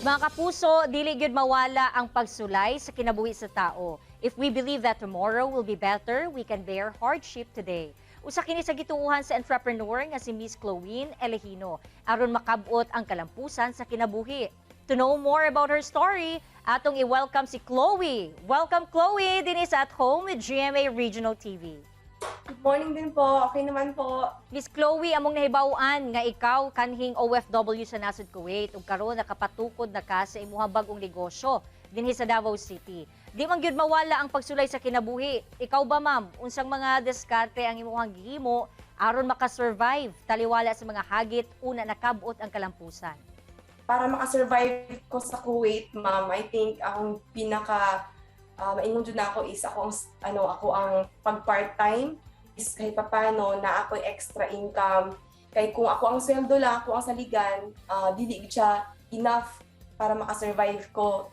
Mga kapuso, dili gyud mawala ang pagsulay sa kinabuhi sa tao. If we believe that tomorrow will be better, we can bear hardship today. Usa kini sa gituohan sa entrepreneur nga si Miss Chloe Elehino aron makabot ang kalampusan sa kinabuhi. To know more about her story, atong i-welcome si Chloe. Welcome, Chloe, dinhi sa At Home with GMA Regional TV. Good morning din po. Okay naman po. Miss Chloe, among nahibaw-an nga ikaw kanhing OFW sa nasod Kuwait ug karon nakapatukod na ka sa imuhang bag-ong negosyo dinhi sa Davao City. Di man gyud mawala ang pagsulay sa kinabuhi. Ikaw ba, ma'am, unsang mga diskarte ang imuhang gihimo aron makasurvive taliwala sa mga hagit una nakabot ang kalampusan? Para makasurvive ko sa Kuwait, ma'am, I think ang pinaka maingon jud na ako is ako ang ano, ako ang pag part-time is kahit papano na ako extra income. Kay kung ako ang sweldo lang, ako ang saligan, dili gid siya enough para makasurvive ko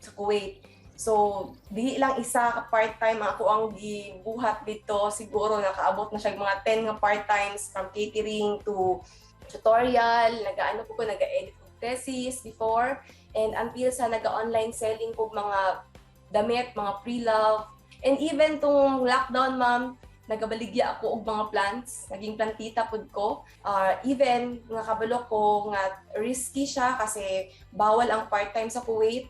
sa Kuwait. So, dili lang isa ka part-time ako ang gibuhat dito. Siguro nakaabot na siya mga 10 nga part-times, from catering to tutorial, nagaano po ko, naga-edit og thesis before, and until sa naga-online selling ko mga damit, mga pre-love. And even tong lockdown, ma'am, nagabaligya ako og mga plants, naging plantita pud ko. Even nga kabalo ko nga risky siya kasi bawal ang part-time sa Kuwait.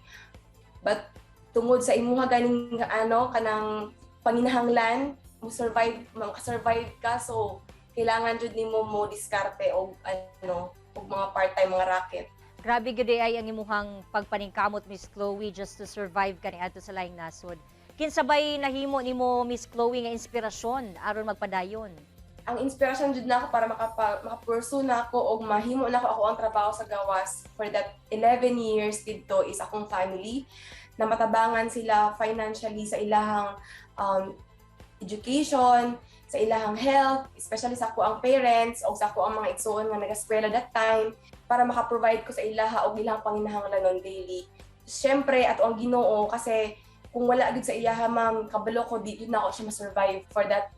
But tungod sa imuha ganing ano kanang panginahanglan, mo survive, maka-survive ka, so kailangan jud nimo mo diskarte og ano og mga part-time, mga racket. Grabe gyud ay ang imuhang pagpaningkamot, Miss Chloe, just to survive kani adto sa laing nasod. Kinsa bay nahimo nimo, Miss Chloe, nga inspirasyon aron magpadayon? Ang inspirasyon jud nako para maka-pursue nako og mahimo nako ako ang trabaho sa gawas for that 11 years didto is akong family, na matabangan sila financially sa ilahang education, sa ilahang health, especially sa ako ang parents o sa ako ang mga igsuon nga nagaskwela that time, para maka-provide ko sa ilaha og ilang panginahanglanon daily. Syempre ato ang Ginoo, kasi kung wala gid sa iyaha, ma'am, kabalo ko di jud nako siya ma-survive for that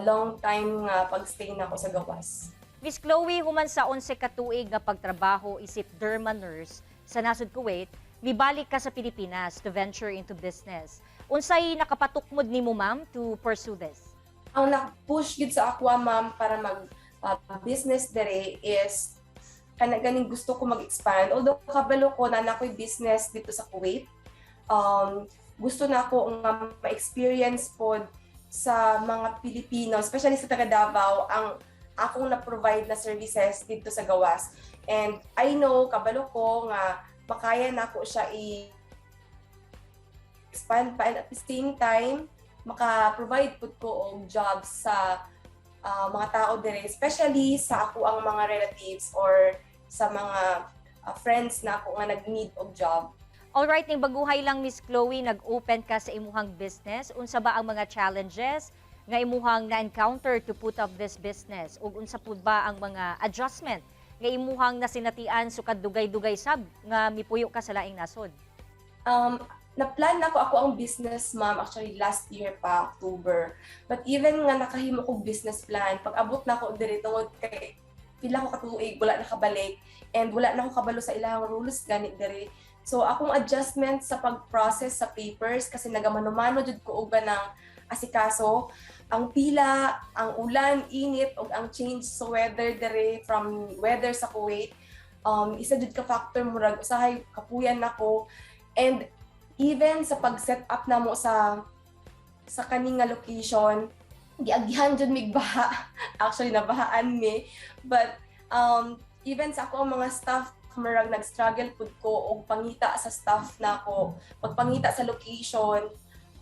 long time nga pag-stay nako sa gawas. Miss Chloe, human sa 11 ka tuig nga pagtrabaho isip derma nurse sa nasod Kuwait, mibalik ka sa Pilipinas to venture into business. Unsay nakapatukmod nimo, ma'am, to pursue this? Ang nag-push gid sa ako, ma'am, para mag business dere is kana ganing gusto ko mag-expand. Although kabalo ko na nakoy business dito sa Kuwait, gusto na ako nga ma-experience pod sa mga Pilipino, especially sa taga Davao, ang akong na-provide na services dito sa gawas. And I know, kabalo ko nga makaya nako siya i-expand pa and at the same time maka-provide pud ko og jobs sa mga tao dire, especially sa ako ang mga relatives or sa mga friends na ako nga nag-need og job. Alright, ning baguhay lang, Miss Chloe, nag-open ka sa imuhang business. Unsa ba ang mga challenges nga imuhang na-encounter to put up this business? Ug unsa pud ba ang mga adjustment nga imuhang nasinatian sukad dugay-dugay sab nga mipuyo ka sa laing nasod? Na-plan nako ako ang business, ma'am, actually last year pa, October. But even nga nakahimo kog business plan, pag abot na ako diri, tungod kay pila ko katuig wala nakabalik and wala na ako kabalo sa ilahang rules gani diri. So akong adjustment sa pag-process sa papers, kasi nagamano-mano jud ko og ng asikaso, ang pila, ang ulan, init ug ang change sa weather diri from weather sa Kuwait, isa jud ka factor, murag usahay kapuyan nako. And even sa pag-set up namo sa kaning nga location, giagihan jud mig baha. Actually, nabahaan mi. But even sa ako ang mga staff, murag nag-struggle pud ko og pangita sa staff nako, pagpangita sa location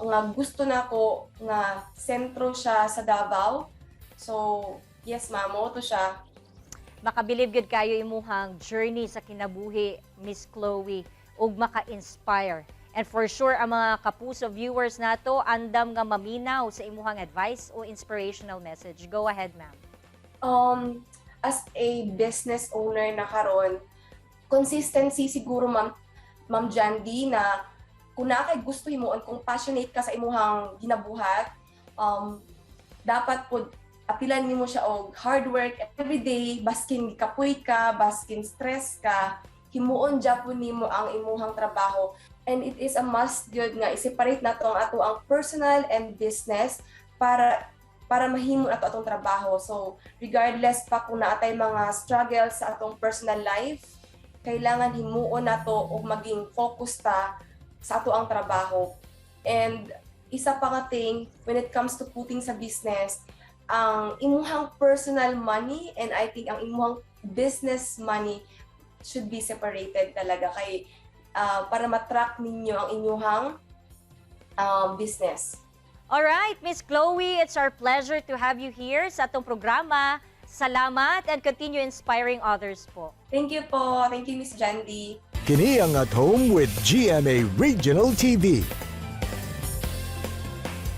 nga gusto nako nga sentro siya sa Davao. So, yes, ma'am, mao to siya. Makabilib gyud kayo imuhang journey sa kinabuhi, Miss Chloe, ug maka-inspire. And for sure ang mga Kapuso viewers nato andam nga maminaw sa imuhang advice o inspirational message. Go ahead, ma'am. As a business owner na karon, consistency siguro, ma'am, Ma'am Jandy, na kung naa kay gusto himuon, kung passionate ka sa imuhang ginabuhat, dapat pod apilan nimo siya og hard work every day, baskin kapoy ka, baskin stress ka, Himuon japon nimo ang imuhang trabaho, and it is a must gyud nga i-separate nato ang ato ang personal and business para mahimo nato atong trabaho. So regardless pa kung naa tay mga struggles sa atong personal life, kailangan himuon nato og maging focus ta sa ato ang trabaho. And isa pa nga thing when it comes to putting sa business, ang imuhang personal money and I think ang imuhang business money should be separated talaga kay para matrack ninyo ang inyuhang business. All right, Miss Chloe, it's our pleasure to have you here sa atong programa. Salamat and continue inspiring others po. Thank you po. Thank you, Miss Jandy. Kini ang At Home with GMA Regional TV.